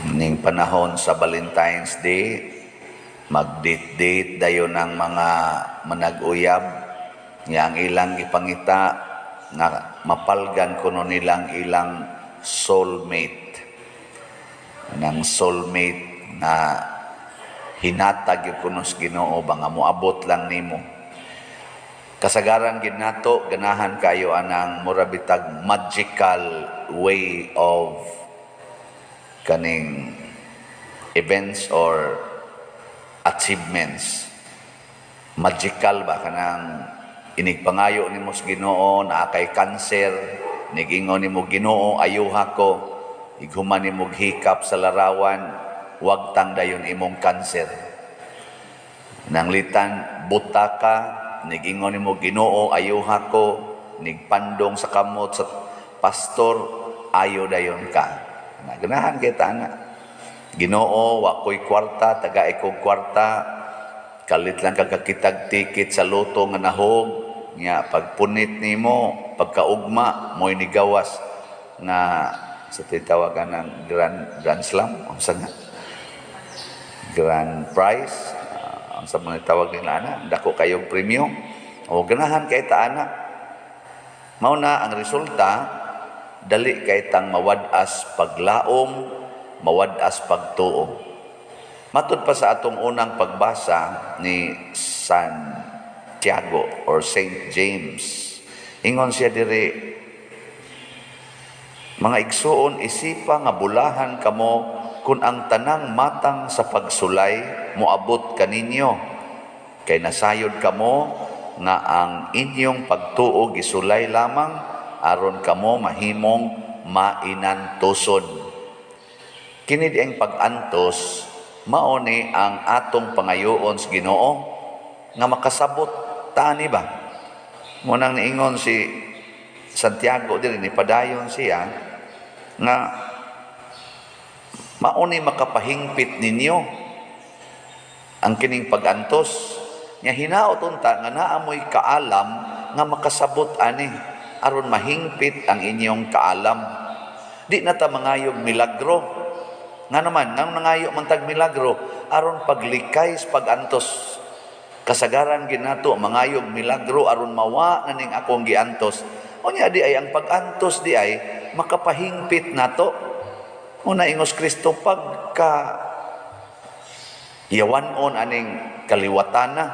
Ning panahon sa Valentine's Day, mag-date-date dayon ang mga manag-uyab nga ang ilang gipangita nga mapalgan kuno nilang ilang soulmate. Nang soulmate nga hinatag gyud kuno sa Ginoo ba nga moabot lang nimo. Kasagaran gid nato ganahan kayo anang mura bitag magical way of kaning events or achievements. Magical ba, kanang inigpangayo nimo sa Ginoo, naa kay cancer, nigingon nimo, "Ginoo, ayuha ko." Ighuman nimo hikap sa larawan, wagtang dayon imong cancer. Nanglitan buta ka, nigingon nimo, "Ginoo, ayuha ko." Nigpandong sa kamot sa pastor, ayo dayon ka. Ganahan kay ta ana. "Ginoo, wa ko'y kwarta, tagai kog kwarta." Kalit lang kagkakitag ticket sa lotto nga nahog, nya pagpunit nimo, pagkaugma, mo'y nigawas nga sa titawagan ng grand slam, unsa nga? Grand prize, unsa man tawag nila ana, dako kayong premyo. O ganahan kay ta ana. Mao na ang resulta, dali kay tang mawad-as paglaom, mawad-as pagtuo. Matud pa sa atong unang pagbasa ni Santiago or Saint James, ingon siya diri, "Mga igsuon, isipa nga bulahan kamo kung ang tanang matang sa pagsulay moabot kaninyo. Kay nasayod kamo nga ang inyong pagtuo gisulay lamang aron kamo mahimong mainantuson." Kini di ang pag-antos, mao ni ang atong pangayoon sa Ginoo nga makasabot ta ni ba. Mo nang niingon si Santiago diri, ni padayon siya nga mao ni makapahingpit ninyo ang kining pag-antos. Nya hinaot unta nga naa moy kaalam nga makasabot ani aron mahingpit ang inyong kaalam. Di na ta mangayog milagro. Nga naman, nang nangayo man tag milagro aron paglikay sa pag-antos. Kasagaran ginato mangayog milagro aron mawa na ning akong giantos. Unya di ay ang pag-antos di ay makapahingpit nato. Una ingos Kristo, pagka yawanon aning kaliwatana,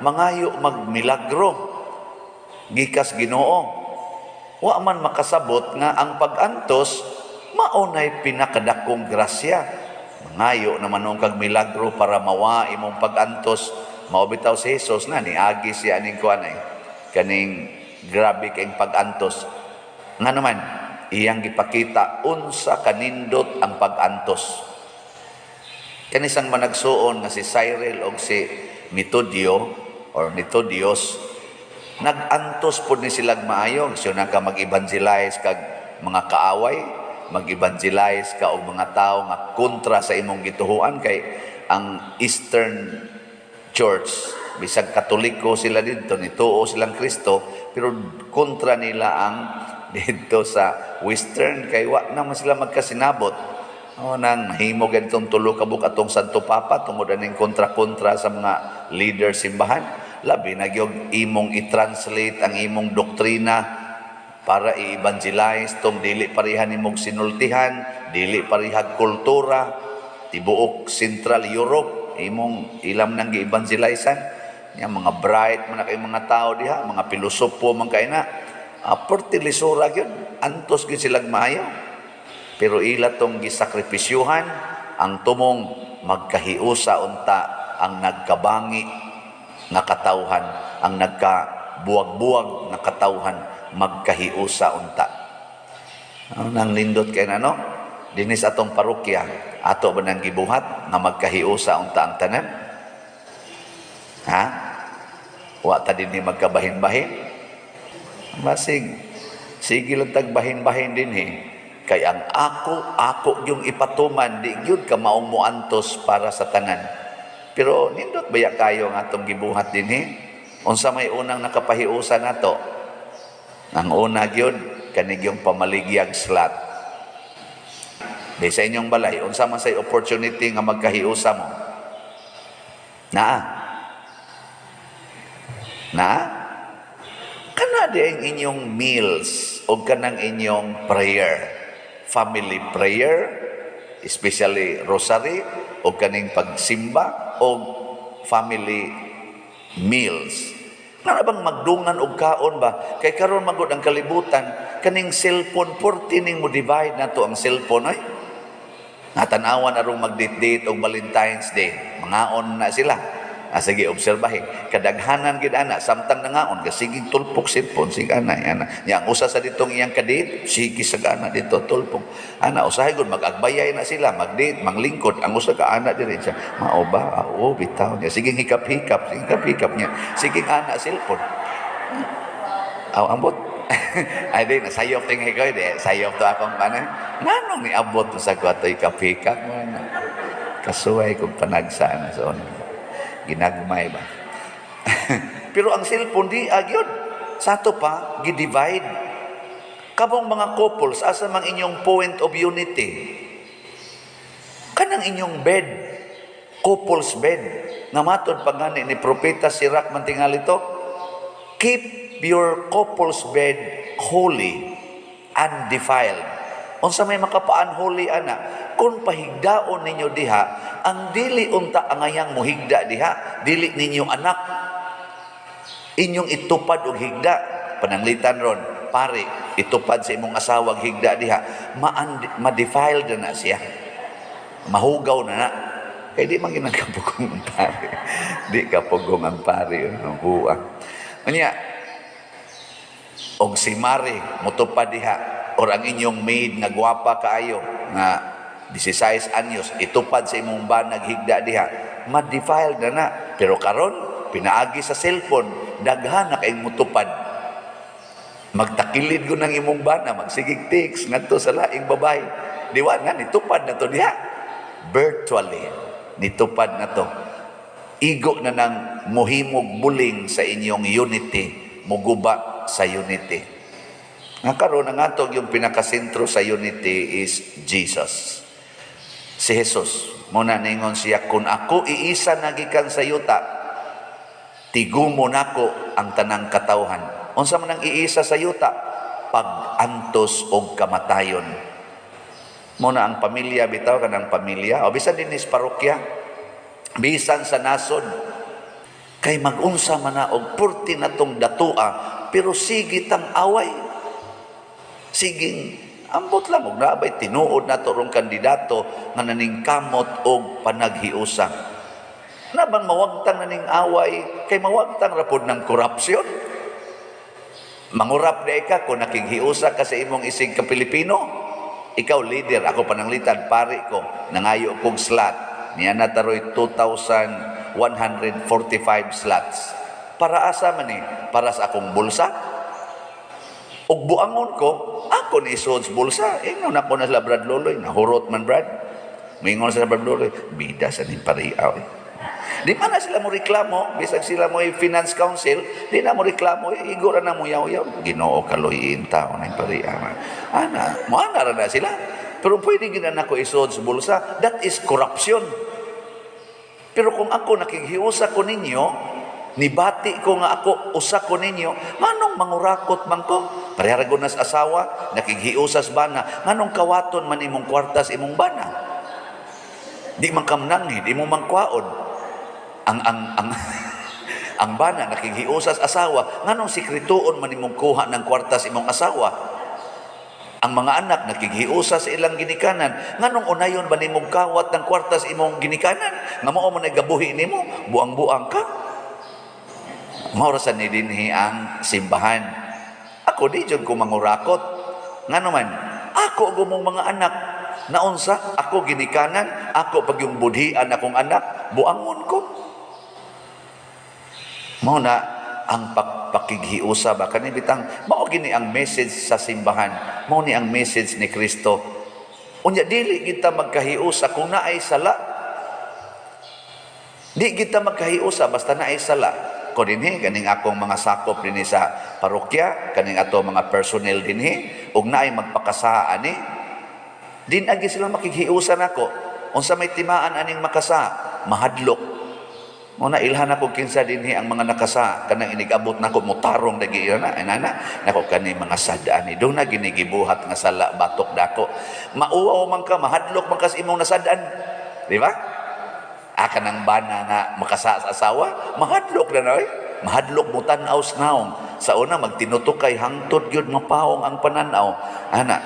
mangayo magmilagro gikas Ginoo. Wa man makasabot nga ang pag-antos mao nay pinakadakong grasya. Mangayo naman nung kag milagro para mawa imong pag-antos. Mao bitaw si Jesus na niagi siya aning kuan ay kaning grabe kayong pag-antos. Nga naman iyang gipakita unsa kanindot ang pag-antos. Kanisang managsuon nga si Cyril og si Metodio or Methodius, nag-antos pod ni silag maayo. So na ka mag-evangelize kag mga kaaway, mag-evangelize ka og mga tao nga kontra sa imong gituhuan, kay ang Eastern Church, bisag Katoliko sila didto, nituo silang Kristo, pero kontra nila ang didto sa Western kay wa naman sila magkasinabot. O nang mahimo ganitong tulo ka buok atong Santo Papa tungod aning kontra-kontra sa mga leader simbahan. Labi na gyud imong i-translate ang imong doktrina para i-evangelize tong dili pareha nimong sinultihan, dili parehag kultura, tibuok Central Europe imong ilam nang gi-evangelizean. Nya mga bright man na kay mga tao diha, mga pilosopo man kay na. Perti lisura gyud, antos gyud silag maayo. Pero ila tong gisakripisyuhan ang tumong magkahiusa unta ang nagkabangi nga katawhan, ang nagkabuwag-buwag nga katawhan, magkahiusa unta. Ano nang nindot kay na, no? Dinis atong parokya, ato ba nang gibuhat nga magkahiusa unta ang tanan? Ha? Wa ta dinhi magkabahin-bahin? Basig sige lang tag bahin-bahin dinhi. Kay ang ako, ako yung ipatuman, di gyud ka maong muantos para sa tanan. Pero nindot baya kayo ang atong gibuhat dinhi? Unsa may unang nakapahiusa nato? Ang una gyud, kanigyong pamaligyag slot. Di sa inyong balay, unsa man say opportunity nga magkahiusa mo? Naa. Naa? Kana di ang inyong meals o kanang inyong prayer. Family prayer, especially rosary, o kaning pagsimba, o family meals. Nga bang magdungan og kaon ba? Kay karon magud ang kalibutan, kaning cellphone, purti ning mo divide nato ang cellphone ay. Natanawan arong mag-date-date og Valentine's Day. Mangaon na sila. Ah, sige, obserbahin. Kadaghanan gid ana, samtang nangaon, kasi tulpok cellphone, sige ana, ana. Nya ang usa sa ditong iyang kadate, sige sa ana dito tulpok. Ana usahay gud mag-agbayay na sila, mag-date, manglingkod. Ang usa ka ana diri siya. Mao ba? Ah, oo, bitaw niya. Sige hikap-hikap, sige hikap-hikap niya. Sige ana cellphone. Aw, ambot. Ay di, nasayop ting hikoy, di. Sayop to akong ano. Nganong niabot sa ko ato hikap-hikap mo na. Kasuway kong panagsa na so, ginagmay ba. Pero ang cellphone di agyod. Sa ato pa, gi-divide. Kamong mga couples, asa mang inyong point of unity? Kanang inyong bed, couples bed, nga matod pa gani ni Propeta Sirach man tingali to, keep your couple's bed holy, undefiled. Unsa may makapaan-holy ana? Kung pahigdaon ninyo diha, ang dili unta angayang muhigda diha, dili ninyo anak. Inyong itupad og higda. Pananglitan ron, pare, itupad sa imong asawa higda diha, ma-defiled na na siya. Mahugaw na na. Kay di man ginagkapugong ang pare. Di kapugong ang pare. Ano, huwa. Unya, og si Mari, mutupad diha, or ang inyong maid nga gwapa kaayo, nga 16 anyos, itupad sa imong banag higda diha, ma-defiled na na. Pero karon, pinaagi sa cellphone, daghan na kayong mutupad. Magtakilid ko ng imong bana, magsigig text ngadto sa laing babae. Di wa na, nitupad na to diha. Virtually, nitupad na to. Igo na nang muhimog buling sa inyong unity, muguba sa unity. Nga karon ang ato yung pinakasentro sa unity is Jesus. Si Jesus. Muna ningon siya, "Kung ako iisa nagikan sa yuta, tigumo nako ang tanang katawhan." Unsa man ang iisa sa yuta? Pag-antos og kamatayon. Muna ang pamilya bitaw, kanang pamilya o bisan dinhi sa parokya, bisan sa nasod, kay magunsa man na og purti na tong datua, pero sige tang away. Siging ambot lang og naabay tinuod na to rong kandidato nga naningkamot og panaghiusa. Nabang mawagtang na ning away kay mawagtang ra pod ng korupsyon. Mangurap di ka kung nakighiusa ka sa imong isig ka Pilipino. Ikaw leader, ako pananglitan, pari ko, nangayo kog slot. Niya na taroy 2,145 slots. Para asa man ni? Para sa akong bulsa? Ug buangon ko, ako ni isuod sa bulsa. Ingon ako na sila, "Brad Loloy, nahurot man, Brad." Mingon sa Brad Loloy, bida sa ning pariaw. Eh. Di man na sila mo reklamo, bisag sila mo finance council, di na mo reklamo, igo ra na mo yaw-yaw. Ginoo, kaluyin tao na pariaw. Ana, mo ana ra na sila. Pero pwede gina nako isuod sa bulsa, that is corruption. Pero kung ako nakighiusa ko ninyo, nibati ko nga ako usa ko ninyo, nganong mangurakot man ko? Pareha ra nas asawa, nakighiusas bana, nganong kawaton man imong kwartas imong bana? Di man kamnanghi, di mo man kwaon. Ang bana nakighiusas asawa, nganong sikretuon man imong kuha ng kwartas imong asawa? Ang mga anak nakighiusa sa ilang ginikanan, nganong unayon ba nimong kawat ng kwartas imong ginikanan? Nga mao man gabuhi nimo, buang-buang ka. Mao ra sa ni dinhi ang simbahan. Ako di jud ko mangurakot. Ngano man, ako gumong mga anak naunsa, ako ginikanan, ako pag yung budhian akong anak, buangon ko. Mao na ang pagpakighiusa ba kani bitang mao gini ang message sa simbahan, mao ni ang message ni Kristo. Unya dili kita magkahiusa kung naay sala. Di kita magkahiusa basta naay sala. Ko dinhi kaning akong mga sakop dinhi sa parokya, kaning ato mga personnel dinhi, ug naay magpakasala ani. Din agi sila makighiusa nako. Unsa may timaan aning makasa? Mahadlok. Mo na ilhan ako kinsa dinhi ang mga nakasa kanang inigabot nako motarong lagi na inana nako kani mga sad-an ni duna ginigibuhat nga sala batok dako. Mauwaw man ka, mahadlok man ka sa imong nasad-an, di ba? Ah, kanang bana nga makasa sa asawa, mahadlok na oy, mahadlok mo tan-aw sa naong. Sa una magtinutukay, hangtod gyud mapaong ang pananaw ana.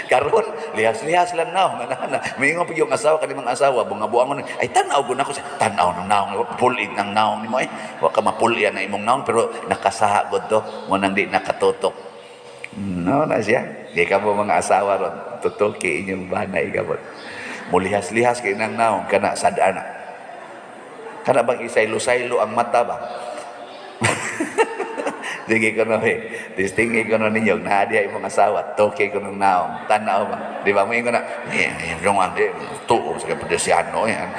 Karon lihas-lihas lang naong ana. Miingon pag yung asawa kani mga asawa bunga buangon ay tan-aw gud nako, tan-aw ng naong, pulit ng naong nimo ay wa ka mapuli na imong naong, pero nakasaha gud to mo nang di nakatutok no na siya. Di ka mo mga asawa ron tutuki inyong bana igabot mulihas-lihas kay nang naong kana sad-ana kana bang isaylo-saylo ang mata ba. Sige ko no eh. Distingi ko no ninyo. Naa diha imong asawa. Toke ko nung naong. Tanaw ba? Di ba? Mo na. Eh, yung ande. Tuo sa kapadesyano. Yan.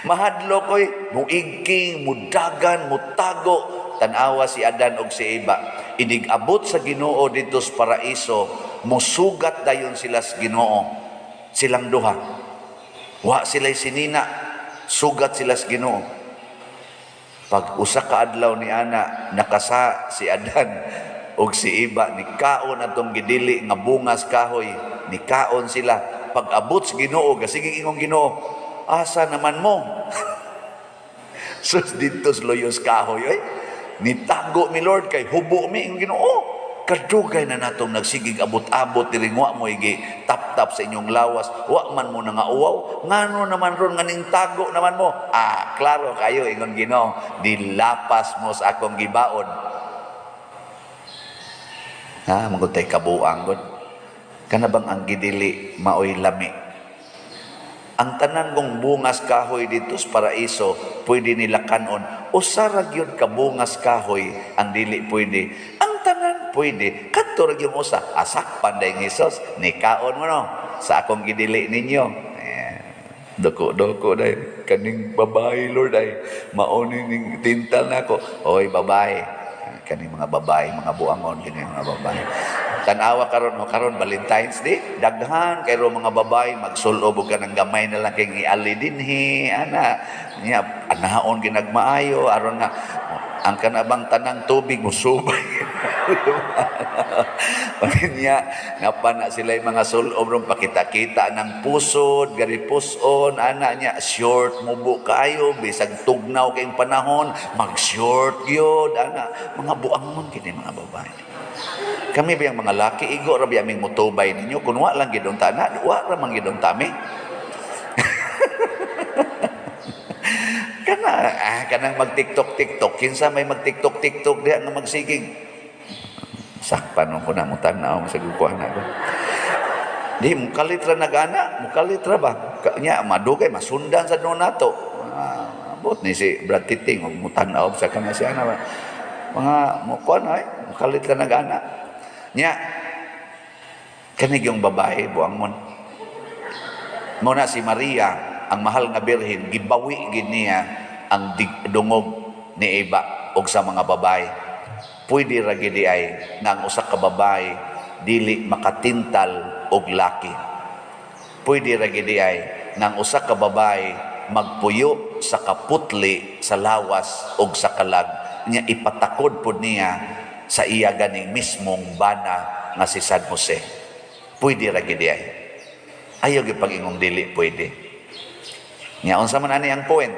Mahadlok ko'y muigking, mudagan, mutago. Tanawa si Adan og si Eva. Inig-abot sa Ginoo dito sa paraiso, musugat dayon sila sa Ginoo. Silang duha. Wa sila'y sinina. Sugat sila sa Ginoo. Pag usa ka adlaw ni ana nakasa si Adan og si Eva, nikaon atong gidili nga bungas kahoy, nikaon sila. Pag abot sa Ginoo, gasigig ingong Ginoo, asa naman mo? Sus, didto sa luyos kahoy oy. Nitago mi, Lord, kay hubo mi. Ingong Ginoo, kadugay na natong nagsigig abot-abot diri, wa mo igi tap-tap sa inyong lawas, wa man mo nangauwaw, ngano naman ron nga ning tago naman mo? Ah, klaro kayo, ingon Ginoo, dilapas mo sa akong gibaon. Ha, magutay kabuang gud. Kana bang ang gidili maoy lami? Ang tanan kong bungas kahoy dito sa paraiso pwede nila kanon. Usa ra gyud ka bungas kahoy ang dili pwede. Ang tanan pwede. Kadto ra gyud usa. Asakpan dayong Hesus, nikaon mo no sa akong gidili ninyo. Eh, doko-doko day kaning babae, Lord, ay mao ning tintal nako. Oy babae, kaning mga babae, mga buangon kini mga babae. Tan-awa karon no, karon Valentine's Day, daghan kay ro mga babae magsulob og kanang gamay na lang kay iali dinhi ana. Nya anaon ginagmaayo aron nga ang kanabang tanang tubig musubay. Pagkanya, napa na sila yung mga sulob ron, pakita-kita ng pusod, gari puson, ana niya, short mubo kayo, bisag tugnaw kayong panahon, mag-short yun, ana. Mga buangon kini mga babae. Kami ba yung mga laki, igo ra ba aming mutubay ninyo? Kung wa lang gidong ta na, wa ra man gidong tami. Kana, kanang mag-TikTok-TikTok, kinsa may mag-TikTok-TikTok diha nga magsigig. Sakpan ko na mo tan-aw sa gukuan na ko. Di mukalit ra nagana, mukalit ra ba? Nya madugay masundan sa doon nato. Abot ni si Brad Titing og mutan-aw sa kana siya na. Mga mukuan ay mukalit ra nagana. Nya kanig yung babae buang mon. Mo na si Maria ang mahal nga birhen, gibawi gid niya ang dungog ni Eva og sa mga babae. Pwede ra gid ay nga ang usa ka babae dili makatintal og laki. Pwede ra gid ay nga ang usa ka babae magpuyo sa kaputli sa lawas og sa kalag niya, ipatakod pud niya sa iya ganing mismong bana nga si San Jose. Pwede ra gid ay. Ayaw gyud pag-ingong dili pwede. Nya unsa man ani ang point?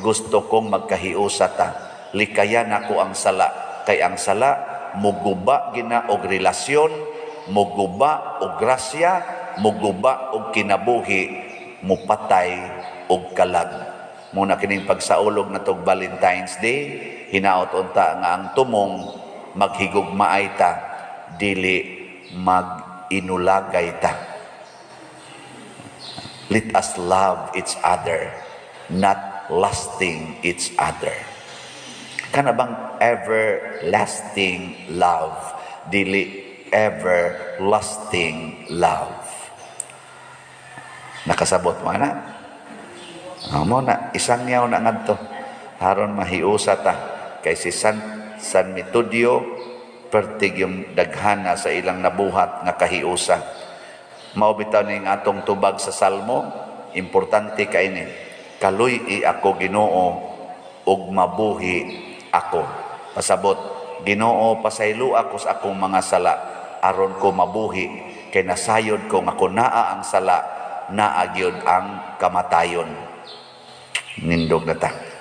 Gusto kong magkahiusa ta. Likayan ako ang sala. Kay ang sala muguba gina og relasyon, muguba og grasya, muguba og kinabuhi, mupatay og kalag. Muna kining pagsaulog na tog Valentine's Day, hinaot unta nga ang tumong maghigugmaay ta, dili mag-inulagay ta. Let us love each other, not lusting each other. Kana bang everlasting love, dili everlasting love. Nakasabot mo na? Mo na, isang yaw na ngadto. Haron mahiusa ta kay si San Metodio Pertig yung daghana sa ilang nabuhat nga kahiusa. Mao bitaw ning atong tubag sa Salmo, importante kay ni. Kaluy-i ako, Ginoo, ug mabuhi ako. Pasabot, Ginoo, pasaylo ako sa akong mga sala aron ko mabuhi, kay nasayod ko nga kung naa ang sala, naa gyud ang kamatayon. Nindog na ta.